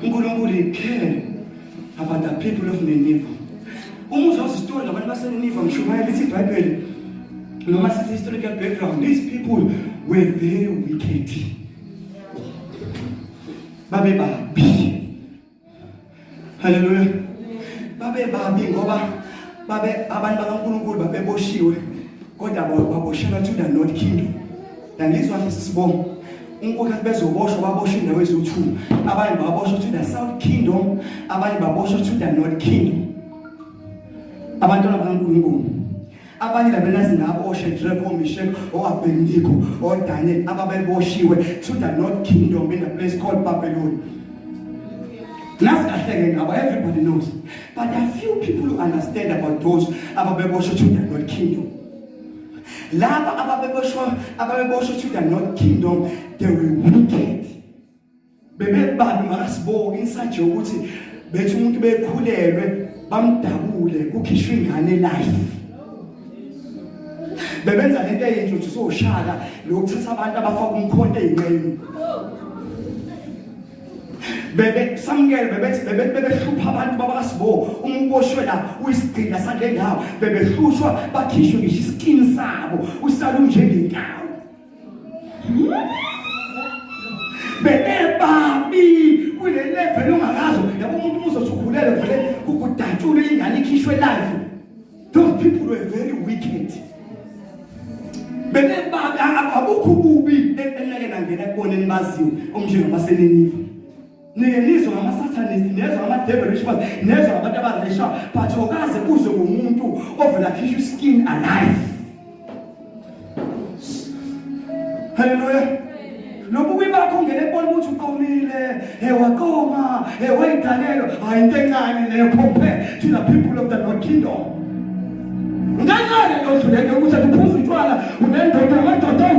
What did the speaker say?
uNkulunkulu care about the people of Nineveh. Uma uzozwa isitori ngabantu baseNineveh, ngishumayela ithi iBhayibheli noma sithi historical background, these people were very wicked. Babe babi. Hallelujah. Babe babi ngoba babe abantu bakaNkulunkulu babeboshiwe kodwa baboshelwa to the North Kingdom. Yangizwa kahle sisibongo. UNkosi bezoboshwa baboshwa indawo eziwu-2. Abanye baboshwa to the South Kingdom, abanye baboshwa to the North Kingdom. Abantwana bakaNkulunkulu. Abanye labenazi ngabo oShadrach, oMeshach, oAbednego, oDaniel ababeboshiwe to the North Kingdom in a place called Babylon. Nasi kahle-ke ngabo, everybody knows. But there are few people who understand about those ababeboshwe to the North Kingdom. Laba ababeboshwe to the North Kingdom, they were wicked. Bebebabi makasiboki inside ukuthi bethi umuntu bekhulelwe bamdabule kukhishwe ingane life. Bebenza lento eyinhle uthi soshaka lokuthatha abantu abafaka umkhonto ezinqeni. Bebe samukele bebethi bebe bebehlupha abantu babakasibo uma uboshwe la uyisigcina sale ndawo bebehlushwa bakhishwe ngisho iskin sabo usale unjengenkawu. Bebebabi kule level ongakazo yabo umuntu uma uzothi ukhulele vele kukudatshulwe ingane ikhishwe live. Those people were very wicked. Bebebabi abukho ububi enake nangena kubona enibaziyo omnjengabaseNiniva. Nike nizwe ngama-satanist, nezwa ngama-devil worshippers, nezwa ngabantu abaresha, but okaze uzwe ngomuntu ovela akhishwa iskin alive. Hallelujah. Lobubi bakho ungene kubona ukuthi uqomile, hey waqoma, hey wayidalelwa, hayi into encane leyo compare to the people of the North Kingdom. Nkancane lo dluleke ukuthi uphuza utshwala unendoda amadoda